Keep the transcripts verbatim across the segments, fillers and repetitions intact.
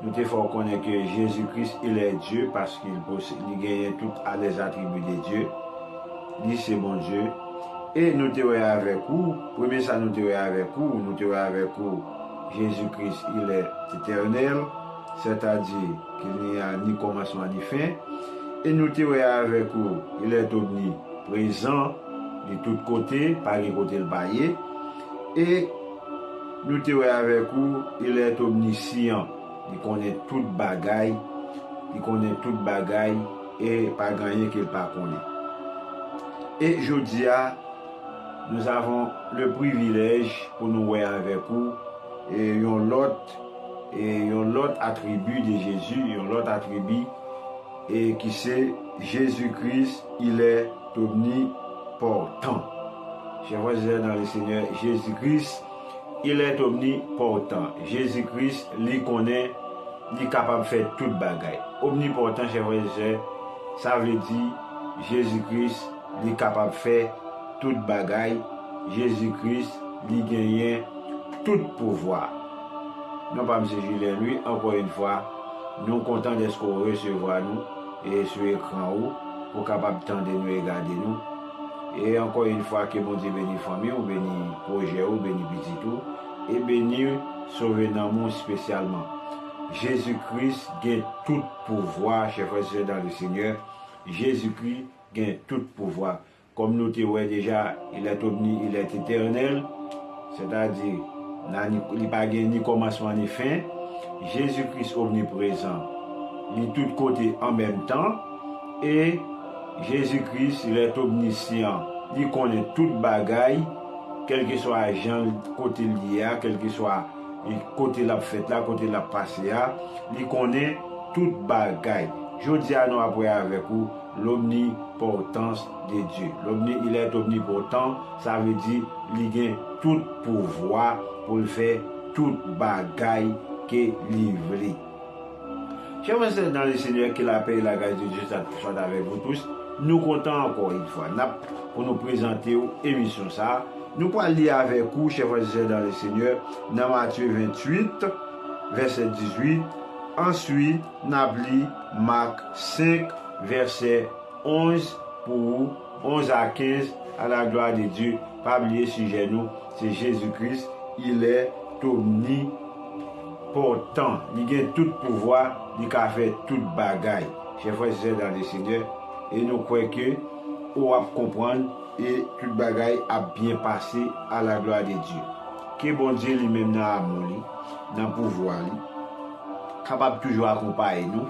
Nou te fè w konnen ke Jezi Kris, il est Dieu, paske li pose-, li genyen tout a les attributs de Dieu. Li se Bondye. E nou te wè avèk ou, premye sa nou te wè avèk ou, nou te wè avèk ou, Jezi Kris, il est éternel, sètadi ke li a ni kòmansman ni fen. E nou te wè avèk ou, il est omniprésent, li tout kote, pa gen kote l pa ye. E nou te wè avèk ou, il est omniscient, li konnen tout bagay, li konnen tout bagay, e pa gen anyen ke l pa konnen. E jodi a, nous avons le privilège pou nou wè avèk ou, e yon lòt, e yon lòt atribi de Jezi, yon lòt atribi, e ki se Jésus-Christ, il est omnipotent. Chers frères et sœurs dans le Seigneur, Jésus-Christ, il est omnipotent. Jezi Kris, li konnen, li kapab fè tout bagay. Omnipotent, chers frères et sœurs, sa vle di Jezi Kris, li kapab fè tout bagay. Jezi Kris, li genyen tout pouvwa. Non pa m se Julien Louis, ankò yon fwa, nou kontan dèske w resevwa nou e sou ekran ou pou w kapab tande nou e gade nou. E ankò yon fwa, ke Bondye beni fanmi w, beni pwojè w, beni pitit ou, e beni sove nanm ou espesyalman. Jezi Kris gen tout pouvwa, chers frères et sœurs dans le Seigneur. Jezi Kris gen tout pouvwa. Kòm nou te wè deja, il est omni, il est éternel, sètadi, nan ni, li pa gen ni kòmansman ni fen. Jezi Kris omniprezan, li tout kote an menm tan. E Jezi Kris, il est omniscient, li konnen tout bagay, kèlkeswa jan, kote l ye a, kèlkeswa e kote l ap fèt la, kote l ap pase a, li konnen tout bagay. Jodi a, nou ap wè avèk ou l'omnipotence de Dieu. L'omni, il est omnipotent, sa vle di li gen tout pouvwa pou l fè tout bagay ke li vle. Chers frères et sœurs dans le Seigneur, que la paix et la grâce de Dieu soit avec vous tous. Nou kontan ankò yon fwa n ap pou nou prezante w emisyon sa a. Nou pral li avèk ou, chers frères et sœurs dans le Seigneur, nan Matye venntuit, vèsè dizuit. Answit, n ap li Mak senk, vèsè onz pou ou, onz a kenz, à la gloire de Dieu. Pa bliye sijè nou, se Jezi Kris, il est omnipotent. Li gen tout pouvwa, li ka fè tout bagay. Chers frères et sœurs dans le Seigneur, e nou kwè ke ou ap konprann e tout bagay ap byen pase à la gloire de Dieu. Ke Bondye li menm nan amou li, nan pouvwa li, kapab toujou akonpaye nou,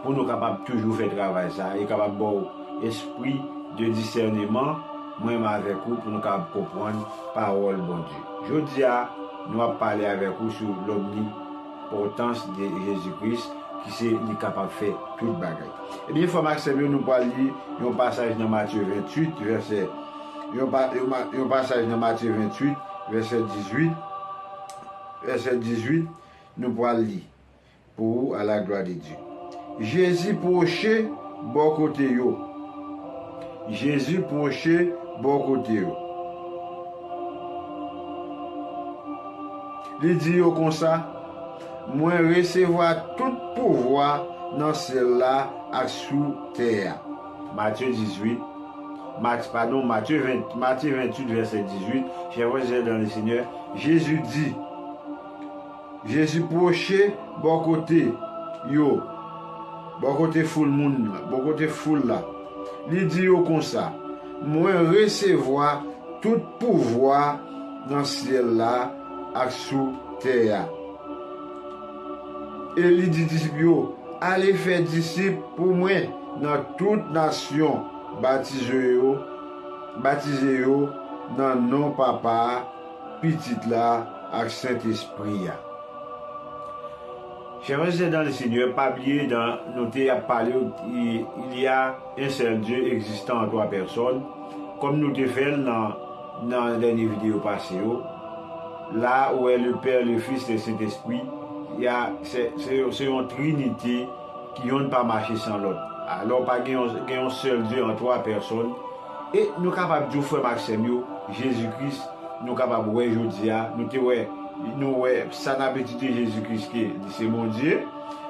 pou nou kapab toujou fè travay sa, e kapab ba w espri de disèneman, mwen menm avèk ou, pou nou kapab konprann pawòl Bondye. Jodi a, nou ap pale avèk ou sou l'omnipotence de Jésus-Christ, ki se li kapab fè tout bagay. Ebyen, frè m ak sè m yo, nou pral li yon pasaj nan Matye venntuit, vèsè, yon pa-, yon ma-, yon pasaj nan Matye venntuit, vèsè dizuit, vèsè dizuit, nou pral li pou ou, à la gloire de Dieu. Jezi pwoche bò kote yo. Jezi pwoche bò kote yo. Li di yo konsa, mwen resevwa tout pouvwa nan syèl la ak sou tè a. Matye dizuit, Mat-, padon, Matye ven, Matye venntuit, vèsè dizuit, chers frères et sœurs dans le Seigneur, Jezi di, Jezi pwoche bò kote yo, bò kote foul moun la, bò kote foul la. Li di yo konsa, mwen resevwa tout pouvwa nan syèl la ak sou tè a. E li di disip yo, ale fè disip pou mwen nan tout nasyon, batize yo, batize yo nan non Papa a, Pitit la ak Sentespri a. Chers frères et sœurs dans le Seigneur, pa bliye dan nou te ap pale, il y a un seul Dieu existant en trois personnes, kòm nou te fè l nan, nan dènye videyo pase yo. La ou wè le Père, le Fils et Saint-Esprit, y a, se, se, se yon trinite ki yonn pa mache san lòt. Alò, pa gen yon, gen yon sèl Dye an twa pèsòn. E nou kapab di w, frè m ak sè m yo, Jezi Kris, nou kapab wè jodi a, nou te wè, nou wè sa n ap etidye Jezi Kris ke li se Bondye.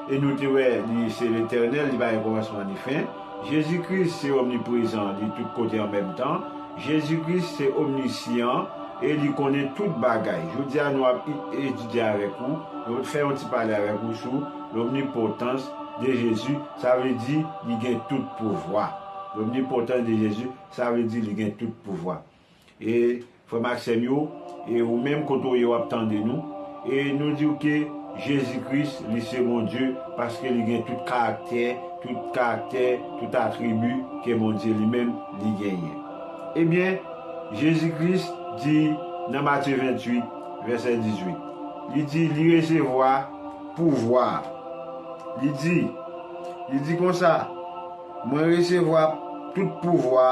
E nou te wè, li se Letènèl, li pa gen kòmansman ni fen. Jezi Kris se omniprezan, li tout kote an menm tan. Jezi Kris se omnisyan e li konnen tout bagay. Jodi a, nou ap etidye avèk ou, nou fè yon ti pale avèk ou sou l'omnipotence de Jésus, sa vle di li gen tout pouvwa. L'omnipotence de Jésus, sa vle di li gen tout pouvwa. E frè m ak sè m yo, e ou menm kote w ye w ap tande nou, e nou di w ke Jezi Kris, li se Bondye, paske li gen tout karaktè, tout karaktè, tout atribi ke Bondye li menm li genyen. Ebyen, Jezi Kris di nan Matye venntuit, vèsè dizuit, li di li resevwa pouvwa. Li di, li di konsa, mwen resevwa tout pouvwa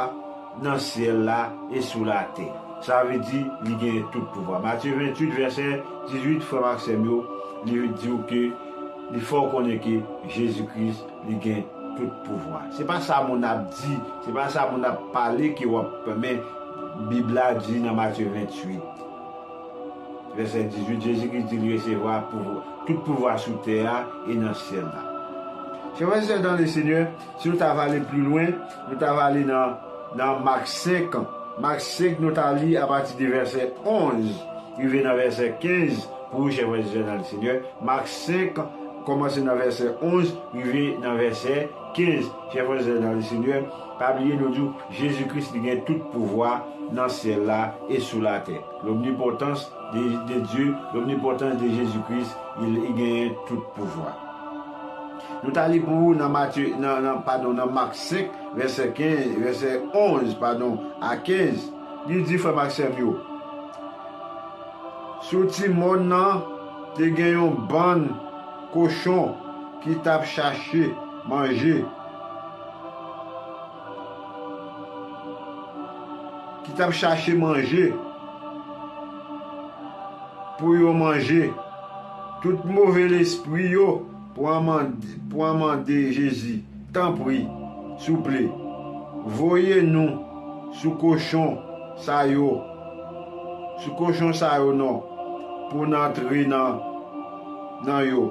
nan syèl la e sou latè. Sa vle di, li gen tout pouvwa. Matye venntuit, vèsè dizuit, frè m ak sè m yo, li di w ke, li fè w konnen ke Jezi Kris, li gen tout pouvwa. Se pa sa moun ap di, se pa sa moun ap pale ke w ap, men Bib la di nan Matye venntuit, vèsè dizuit, Jezi Kris di li resevwa pouvwa, tout pouvwa sou tè a e nan syèl la. Chè frè e sè dan le Senyè, si nou ta va ale pli lwen, nou ta va ale nan, nan Mak senk. Mak senk, nou ta li apati de vèsè onz rive nan vèsè kenz pou ou, chè frè e sè dan le Senyè. Mak senk, kòmanse nan vèsè onz rive nan vèsè kenz. Chè frè e sè dan le Senyè, pa bliye nou di w, Jezi Kris li gen tout pouvwa nan syèl la e sou latè. L'omnipotence de, de Dieu, l'omnipotence de Jésus-Christ, li, li genyen tout pouvwa. Nou ta li pou ou nan Matye, nan, nan, padon, nan Mak senk, vèsè kenz, vèsè onz, padon, a kenz. Li di, frè m ak sè m yo, sou ti mòn nan, te gen yon bann kochon ki t ap chache manje, ki t ap chache manje pou yo manje. Tout move lespri yo pran mande, pran mande Jezi, tanpri, souple, voye nou sou kochon sa yo, sou kochon sa yo non, pou n antre nan, nan yo.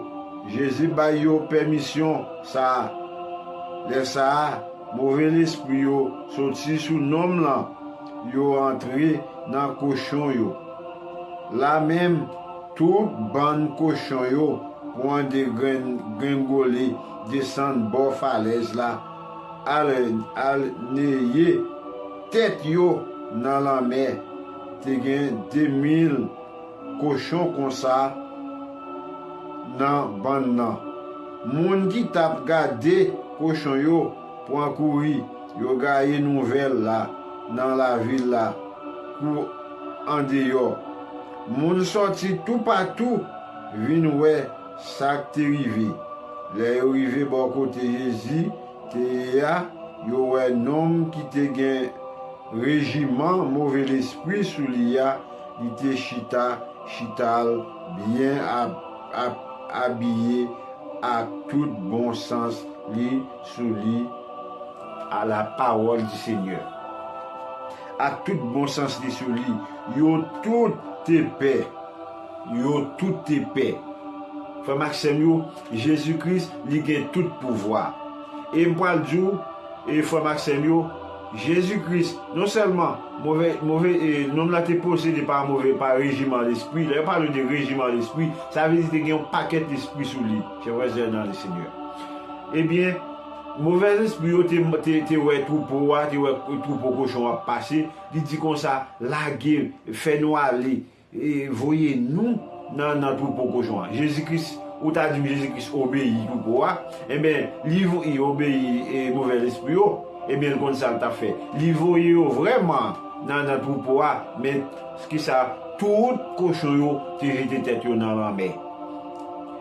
Jezi bay yo pèmisyon sa a. Lè sa a, move lespri yo soti sou nonm lan, yo antre nan kochon yo. Lamenm, tout bann kochon yo pran de grenn, grengole desann bò falèz la, al, al neye tèt yo nan lanmè. Te gen de mil kochon konsa nan bann nan. Moun ki t ap gade kochon yo pran kouri, yo gaye nouvèl la nan lavil la kou andeyò. Moun sòti toupatou vin wè sa k te rive. Lè yo rive bò kote Jezi te ye a, yo wè nonm ki te gen rejiman move lespri sou li a, li te chita, chita l byen ab-, ab-, abiye ak tout bon sans li sou li, à la parole du Seigneur. Ak tout bon sans li sou li, yo tout te pè. Yo tout te pè. Frè m ak sè m yo, Jezi Kris, li gen tout pouvwa. E m pral di w, e frè m ak sè m yo, Jezi Kris, non sèlman move, move, e, nonm lan te posede pa move, pa rejiman lespri. Lè yo pale de rejiman lespri, sa vle di te gen yon pakèt lespri sou li, chè frè e sè nan le Senyè. Ebyen, move lespri yo te, te, te wè twoupo a, te wè twoupo kochon ap pase, li di konsa, lage, fè nou ale, e voye nou nan, nan twoupo kochon an. Jezi Kris, ou ta di m Jezi Kris obeyi twoupo a, enben, li vo-, li obeyi, e, move lespri yo, ebyen, l konn sa l t ap fè. Li voye yo vrèman nan, nan twoupo a, men kisa, tout kochon yo te jete tèt yo nan lanmè.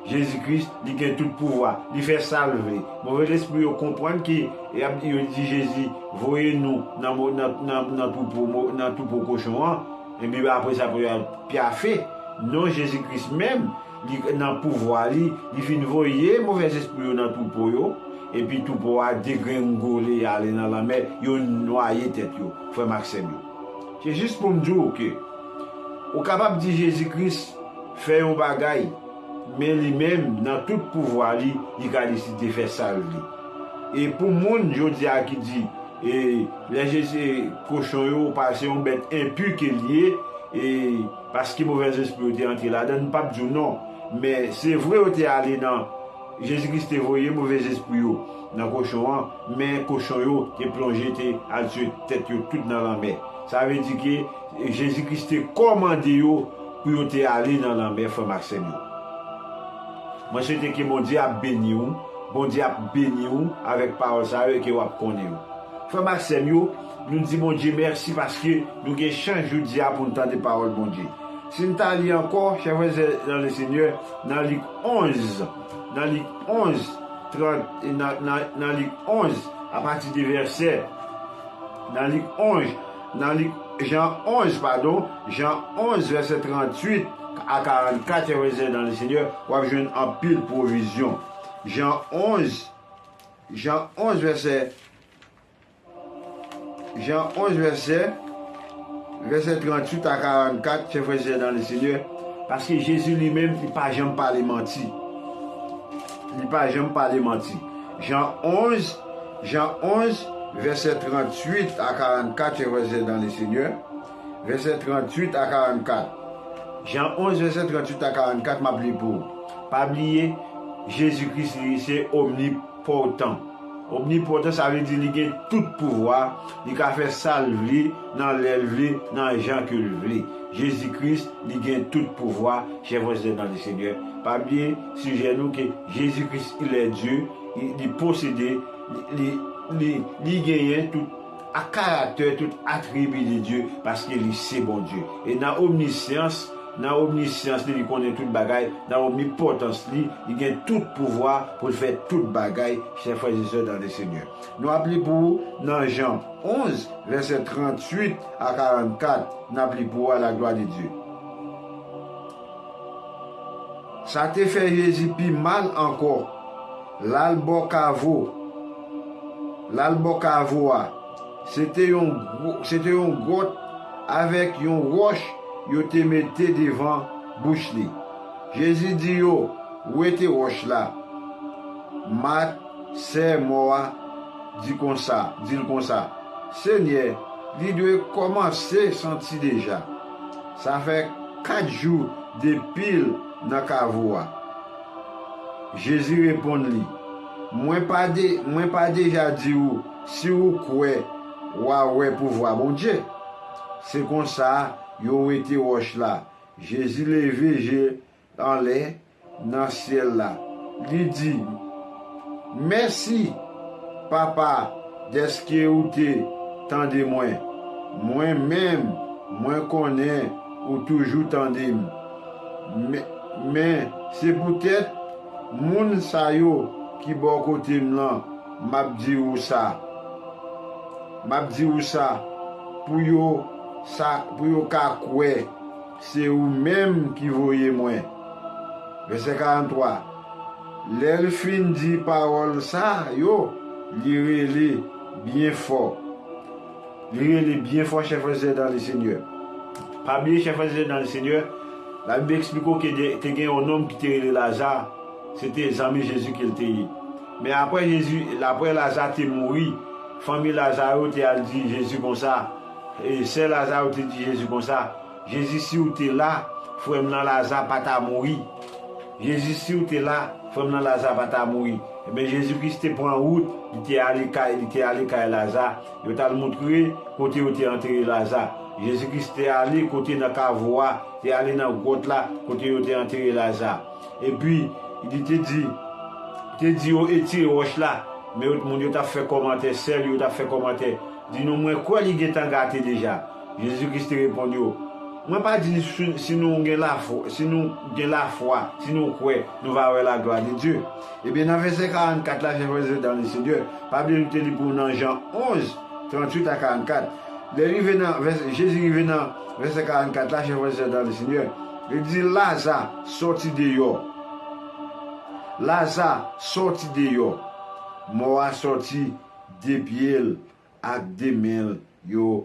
Jezi Kris, li gen tout pouvwa, li fè sa l vle. Move lespri yo konprann ke, y ap, yo di Jezi, voye nou nan mo-, nan, nan, nan twoupo mo-, nan twoupo kochon an, Ebyen, apre sa, pou yo al pyafe. Non, Jezi Kris menm, li nan pouvwa li, li fin voye move lespri yo nan twoupo yo, epi twoupo a degrengole ale nan lanmè, yo nwaye tèt yo, frè m ak sè m yo. Se jis pou m di w ke ou kapab di Jezi Kris fè yon bagay, Men li menm, nan tout pouvwa li, li ka deside fè sa l vle. E pou moun jodi a ki di, e, lè Jezi, kochon yo, pa se yon bèt enpi ke l ye, e, paske movèzespri yo te antre ladan, n p ap di w non. Men se vre yo te ale nan, Jezi Kris te voye movèzespri yo nan kochon an, men kochon yo te plonje, te al tiye tèt yo tout nan lanmè. Sa vle di ke Jezi Kris te kòmande yo pou yo te ale nan lanmè, frè m ak sè m yo. Mwen swete ke Bondye ap beni w, Bondye ap beni w avèk pawòl sa yo e ke w ap konnen yo. Frè m ak sè m yo, nou di Bondye mèsi paske nou gen chans jodi a pou n tande pawòl Bondye. Si n ta li ankò, chè frè e sè nan le Senyè, nan Lik onz, nan Lik onz, trant, nan, nan, nan Lik onz, apati de vèsè, nan Lik onz, nan Lik, Jan onz, padon, Jan onz, vèsè tranntuit a karannkat, chè frè e sè nan le Senyè, w ap jwenn anpil pwovizyon. Jan onz, Jan onz, vèsè, Jan onz, vèsè, vèsè tranntuit a karannkat, chè frè e sè nan le Senyè, paske Jezi li menm, li pa janm pale manti. Li pa janm pale manti. Jan onz, Jan onz, vèsè tranntuit a karannkat, chè frè e sè nan le Senyè. Vèsè tranntuit a karannkat. Jan onz, vèsè tranntuit a karannkat, m ap li pou ou. Pa bliye, Jezi Kris li se omnipòtan. Omnipòtan, sa vle di li gen tout pouvwa, li ka fè sa l vle, nan lè l vle, nan jan ke l vle. Jezi Kris, li gen tout pouvwa, chè frè e sè nan le Senyè. Pa bliye sijè nou ke Jezi Kris, il est Dieu, li, li posede, li, li, li, li genyen tout a karaktè, tout atribi de Dye, paske li se Bondye. E nan omnisyans, nan omnisyans li, li konnen tout bagay, nan omnipotans li, li gen tout pouvwa pou l fè tout bagay, chè frè e sè nan le Senyè. Nou ap li pou ou nan Jan onz, vèsè tranntuit a karannkat, n ap li pou ou a la glwa de Dye. Sa te fè Jezi pi mal ankò. L al bò kavo, l al bò kavo a. Se te yon gwo, se te yon gwòt avèk yon wòch yo te mete devan bouch li. Jezi di yo, wete wòch la. Mat, sè mò a, di konsa, di l konsa, Senyè, li dwe kòmanse santi deja. Sa fè kat jou depi l nan kavo a. Jezi reponn li, mwen pa de, mwen pa deja di ou, si ou kwè, w a wè pouvwa Bondye? Se konsa, yo wete wòch la. Jezi leve je anlè nan syèl la. Li di, mèsi, Papa, dèske ou te tande mwen. Mwen menm, mwen konnen ou toujou tande m. Men, men se poutèt moun sa yo ki bò kote m lan, m ap di ou sa. M ap di ou sa, pou yo, sa, pou yo ka kwè se ou menm ki voye mwen. Vèsè karanntwa. Lè l fin di pawòl sa yo, li rele byen fò. Li rele byen fò, chè frè e sè nan le Senyè. Pa bliye, chè frè e sè nan le Senyè, Labib eksplike w ke de, te gen yon nonm ki te rele Laza, se te zanmi Jezi ke l te ye. Men apre Jezi, apre Laza te mouri, fanmi Laza yo te al di Jezi konsa, e sè Laza yo te di Jezi konsa, Jezi, si w te la, frè m nan Laza pa ta mouri. Jezi, si w te la, frè m nan Laza pa ta mouri. Ebyen, Jezi Kris te pran wout, li te ale kay, li te ale kay Laza. Yo t al moutre kote yo te antere Laza. Jezi Kris te ale kote nan kavo a, te ale nan gwòt la, kote yo te antere Laza. Epi, li te di, te di yo etire wòch la. Men yo, moun yo t ap fè kòmantè, sè l yo t ap fè kòmantè. Di nou, mwen kwè li gentan gate deja. Jezi Kris te reponn yo, mwen pa di si, si nou gen lafwa, si nou gen lafwa, si nou kwè, nou va wè laglwa de Dye. Ebyen, nan vèsè karannkat la, chè frè e sè nan le Senyè, pa bliye nou te li pou w nan Jan onz, tranntuit a karannkat. Lè rive nan vèsè, Jezi rive nan vèsè karannkat la, chè frè e sè nan le Senyè, li di, Laza, sòti deyò. Laza, sòti deyò. Mò a sòti, de pye l ak de men l yo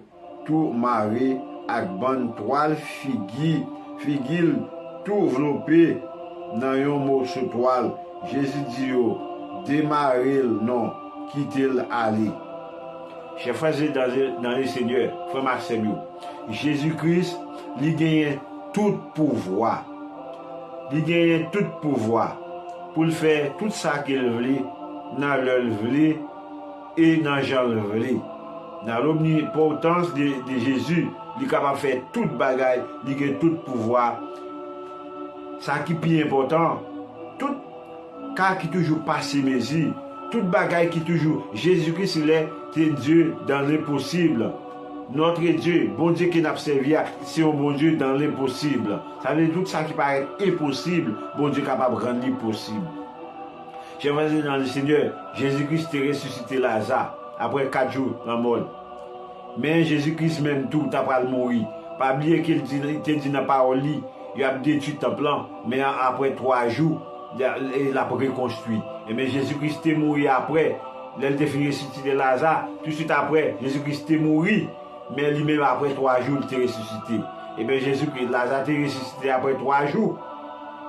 tou mare ak bann twal, figi, figi l tou vlope. nan yon moso twal, Jezi di yo, demare l non, kite l ale. Chè frè e sè dan le Senyè, frè m ak sè m yo, Jezi Kris, li genyen tout pouvwa. Li genyen tout pouvwa pou l fè tout sa ke l vle, nan lè l vle, e nan jan l vle. Nan lomnipotans de, de Jezi, li kapab fè tout bagay, li gen tout pouvwa. Sa ki pi enpòtan, tout ka ki toujou pase mezi, tout bagay ki toujou, Jezi Kris, il est Dieu dans l'impossible. Notre Dieu, Bondye ke n ap sèvi a, se yon Bondye dans l'impossible. Sa vle di tout sa ki parèt enposib, Bondye kapab rann li posib. Chè frè e sè nan le Senyè, Jezi Kris te resisite Laza apre kat jou lanmò l. Men Jezi Kris menm tou ta pral mouri. Pa bliye ke l di, li te di nan pawòl li, y ap detwi tanp lan, men apre twa jou, l, l ap rekonstwi. Ebyen, Jezi Kris te mouri apre, lè l te fin resisite Laza, tousuit apre, Jezi Kris te mouri. Men li menm, apre twa jou, li te resisite. Ebyen, Jezi Kris, Laza te resisite apre twa jou.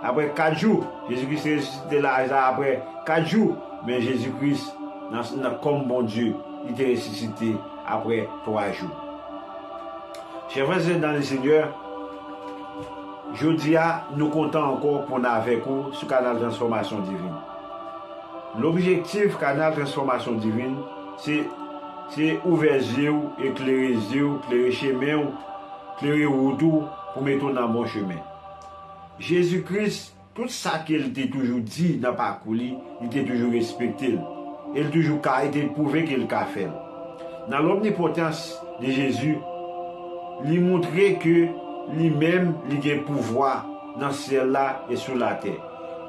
Apre kat jou, Jezi Kris te resisite Laza apre kat jou. Men Jezi Kris, nan, nan kòm Bondye, li te resisite apre twa jou. Chè frè e sè dan le Senyè, jodi a, nou kontan ankò pou n avèk ou sou kanal Transfòmasyon Divin. Lobjektif kanal Transfòmasyon Divin, se, se ouvè zye w, eklere zye w, klere chemen w, klere wout ou pou mete w nan bon chemen. Jezi Kris, tout sa ke l te toujou di nan pakou li, li te toujou respekte l. E l toujou ka, e te pwouve ke l ka fè l. Nan lomnipotans de Jezi, li montre ke li menm, li gen pouvwa nan syèl la e sou latè.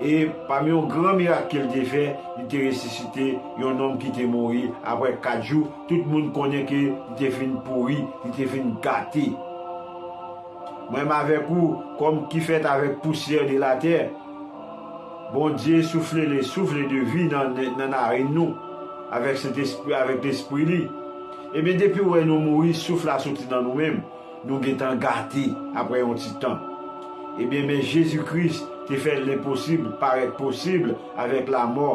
E pami yon gran mirak ke l te fè, li te resisite yon nonm ki te mouri apre kat jou. Tout moun konnen ke li te fin pouri, li te fin gate. Mwen menm avèk ou, kòm ki fèt avèk pousyè de latè, Bondye soufle le souffle de vie nan, nan narin nou, avèk Sentespri, avèk Lespri li. Ebyen, depi w wè nou mouri, souf la soti nan nou menm, nou gentan gate apre yon ti tan. Ebyen, men Jezi Kris te fè lenposib parèt posib avèk lamò,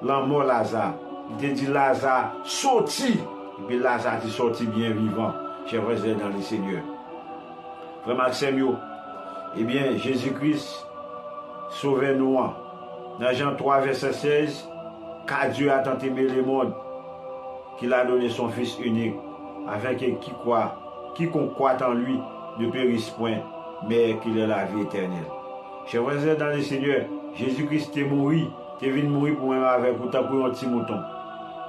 lanmò Laza. Li te di Laza, soti! Epi Laza te sòti byen vivan, chè frè e sè nan le Senyè. Frè m ak sè m yo, ebyen, Jezi Kris, Sovè nou an, nan Jan twa vèsè sèz, car Dieu a tant aimé le monde qu'il a donné son Fils unique, afin que qui croit, quiconque croit en lui ne périsse point, mais qu'il ait la vie éternelle. Chè frè e sè dan le Senyè, Jezi Kris te mouri, te vin mouri pou mwen avèk ou tankou yon ti mouton.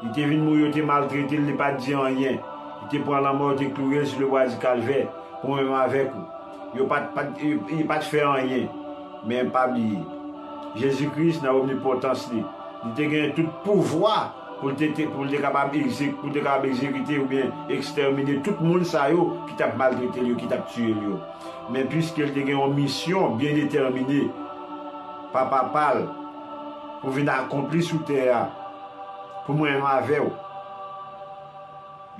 Li te vin mouri, yo te maltrete l, li pa t di anyen. Li te pran lanmò, yo te kloure l sou le bwa di Kalvè, pou mwen avèk ou. Yo pa t, pa t, yo, yo pa t fè anyen. Men pa bliye, Jezi Kris nan omnipotans li, li te gen tout pouvwa pou l te, te, pou l te kapab egze-, pou l te kapab egzekite oubyen ekstèmine tout moun sa yo ki t ap maltrete l yo, ki t ap tiye l yo. Men piske l te gen yon misyon byen detèmine pa Papa l pou vin akonpli sou tè a, pou mwen menm avè w,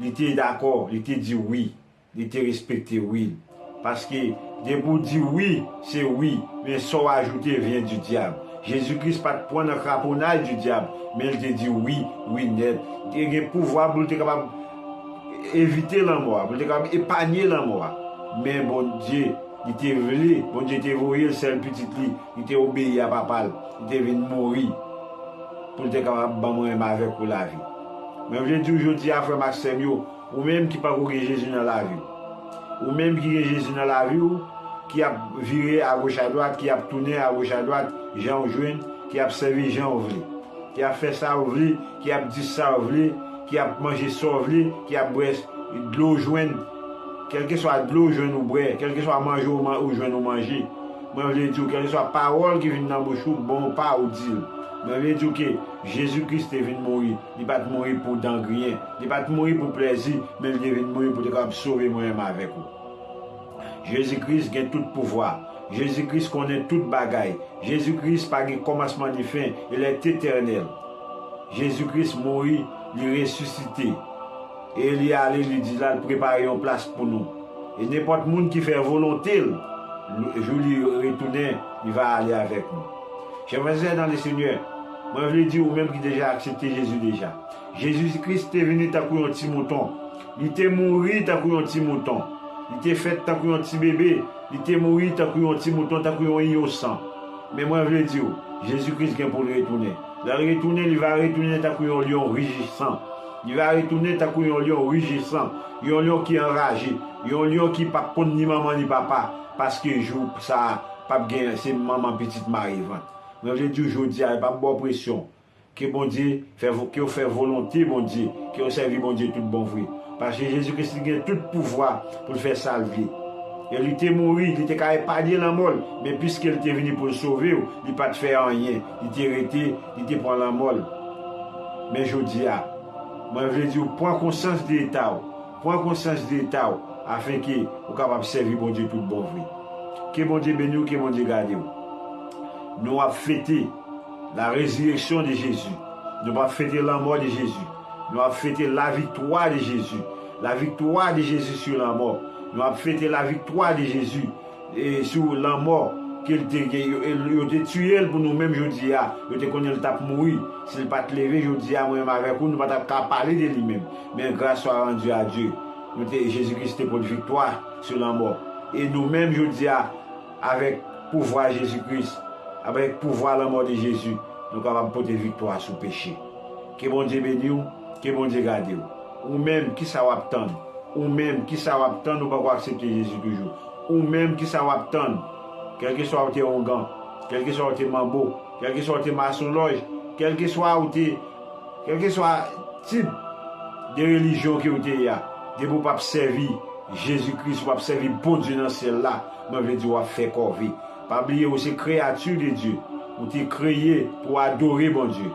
li te dakò, li te di wi, li te respekte wi l. Paske depi w di wi, se wi, men sa w ajoute vyen di dyab. Jezi Kris pa t pran nan kraponnay di dyab, men l te di wi, wi nèt. Li te gen pouvwa pou l te kapab evite lanmò a, pou l te kapab epanye lanmò a. Men Bondye, li te vle, Bondye te voye l sèl pitit li, li te obeyi a Papa l, li te vin mouri pou l te kapab ban mwen menm avèk ou lavi. Mwen vle di w jodi a, frè m ak sè m yo, ou menm ki pako gen Jezi nan lavi w, ou menm ki gen Jezi nan lavi w, ki ap vire agoch adwat, ki ap tounen agoch adwat, jan w jwenn, ki ap sèvi jan w vle, ki ap fè sa w vle, ki ap di sa w vle, ki ap manje sa w vle, ki ap bwè dlo w jwenn, kèlkeswa dlo w jwenn ou bwè, kèlkeswa manje w man-, ou jwenn ou manje. Mwen vle di w, kèlkeswa pawòl ki vin nan bouch ou, bon ou pa ou di l. Mwen vle di w ke Jezi Kris te vin mouri, li pa t mouri pou dan griyen, li pa t mouri pou plèzi, men li te vin mouri pou te kapab sove mwen menm avèk ou. Jezi Kris gen tout pouvwa. Jezi Kris konnen tout bagay. Jezi Kris pa gen kòmansman ni fen, il est éternel. Jezi Kris mouri, li resisite. E li ale, li di l al prepare yon plas pou nou. E nenpòt moun ki fè volonte l, jou li retounen, li va ale avèk nou. Chè frè e sè nan le Senyè, mwen vle di ou menm ki deja aksepte Jezi deja. Jezi Kris te vini tankou yon ti mouton. Li te mouri tankou yon ti mouton. Li te fèt tankou yon ti bebe. Li te mouri tankou yon ti mouton, tankou yon inosan. Men mwen vle di w, Jezi Kris gen pou l retounen. Lè l retounen, li va retounen tankou yon lyon rijisan. Li va retounen tankou yon lyon rijisan, yon lyon ki anraje, yon lyon ki p ap konn ni manman ni papa, paske jou sa a p ap gen, se manman pitit mare vant. Mwen vle di w jodi a, yo p ap ba w presyon. Ke Bondye fè vo-, ke w fè volonte Bondye, ke w sèvi Bondye tout bon vre. Paske Jezi Kris li gen tout pouvwa pou l fè sa l vle. E li te mouri, li te ka epanye lanmò l, men piske li te vini pou l sove w, li pa t fè anyen, li te rete, li te pran lanmò l. Men jodi a, mwen vle di w, pran konsyans de eta w, pran konsyans de eta w, afenke ou kapab sèvi Bondye tout bon vre. Ke Bondye beni w, ke Bondye gade w. Nou ap fete la résurrection de Jésus. Nou p ap fete lanmò de Jezi. Nou ap fete la victoire de Jésus. La victoire de Jésus sur la mort. Nou ap fete la victoire de Jésus, e, sou lanmò ke l te gen. Yo, yo te tiye l pou nou menm jodi a. Yo te konnen l t ap mouri. Si l pa t leve jodi a, mwen menm avèk ou, nou pa t ap ka pale de li menm. Men grâce soit rendue à Dieu. Nou te, Jezi Kris te pot viktwa sou lanmò. E nou menm jodi a, avèk pouvwa Jezi Kris, avèk pouvwa lanmò de Jezi, nou kapab pote viktwa sou peche. Ke Bondye beni w, ke Bondye gade w. Ou menm, kisa w ap tann? Ou menm, kisa w ap tann ou poko aksepte Jezi toujou? Ou menm, kisa w ap tann? Kèlkeswa ou te ongan, kèlkeswa ou te manbo, kèlkeswa ou te masonlòj, kèlkeswa ou te, kèlkeswa tip de relijyon ke ou te ye a, depi ou p ap sèvi Jezi Kris, w ap sèvi Bondye nan syèl la, mwen vle di w ap fè kòve. Pa bliye, ou se kreyati de Dye. Ou te kreye pou w adore Bondye.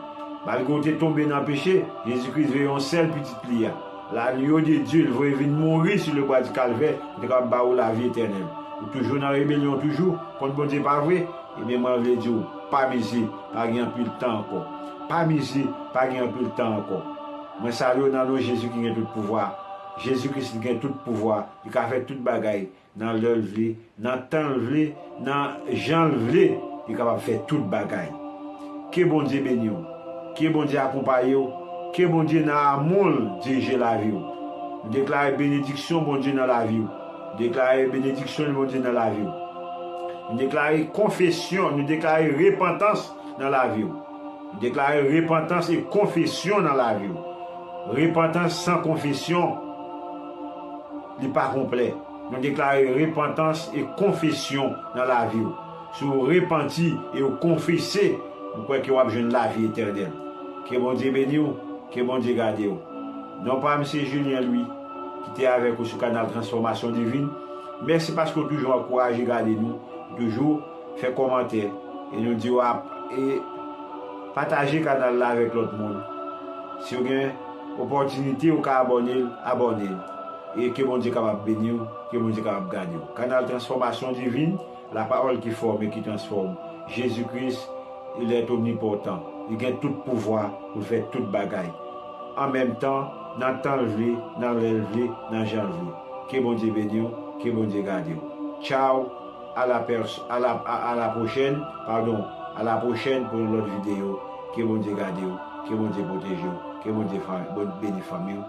Malgre w te tonbe nan peche, Jezi Kris voye yon sèl pitit li a, l'agneau de Dieu, l voye vin mouri sou le bwa di Kalvè, pou te kapab ba ou lavi etènèl. Ou toujou nan rebelyon, toujou kont Bondye, pa vre? Ebyen, mwen vle di w, pa mize, pa gen anpil tan ankò. Pa mize, pa gen anpil tan ankò. Mwen salye w nan non Jezi ki gen tout pouvwa. Jezi Kris li gen tout pouvwa. Li ka fè tout bagay nan lè l vle, nan tan l vle, nan jan l vle. Li kapab fè tout bagay. Ke Bondye beni w. Ke Bondye akonpaye w. Ke Bondye nan amou l dirije lavi w. Nou deklare benediksyon Bondye nan lavi w. Nou deklare benediksyon Bondye nan lavi w. Nou deklare konfesyon, nou deklare repantans nan lavi w. Nou deklare repantans e konfesyon nan lavi w. Repantans san konfesyon, li pa konplè. Nou deklare repantans e konfesyon nan lavi w. Si w repanti e w konfese, m kwè ke w ap jwenn lavi etènèl. Ke Bondye beni w, ke Bondye gade w. Non pa m se Julien Louis, ki te avèk ou sou kanal Transfòmasyon Divin. Mèsi paske w toujou ankouraje gade nou, toujou fè kòmantè, e nou di w ap, e pataje kanal la avèk lòt moun. Si w gen opòtinite, ou ka abòne l, abòne l. E ke Bondye kapab beni w, ke Bondye kapab gade w. Kanal Transfòmasyon Divin, la parole qui forme et qui transforme. Jezi Kris, il est omnipotent. Li gen tout pouvwa pou l fè tout bagay. An menm tan, nan tan l vle, nan lè l vle, nan jan l vle. Ke Bondye beni w, ke Bondye gade w. Tchao, à la pers-, à la, à, à la prochaine, pardon, à la prochaine pou yon lòt videyo. Ke Bondye gade w, ke Bondye pwoteje w, ke Bondye fa-, bon-, beni fanmi w.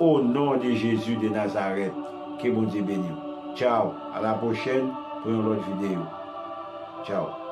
Au nom de Jésus de Nazareth, ke Bondye beni w. Tchao, à la prochaine pou yon lòt videyo. Tchao.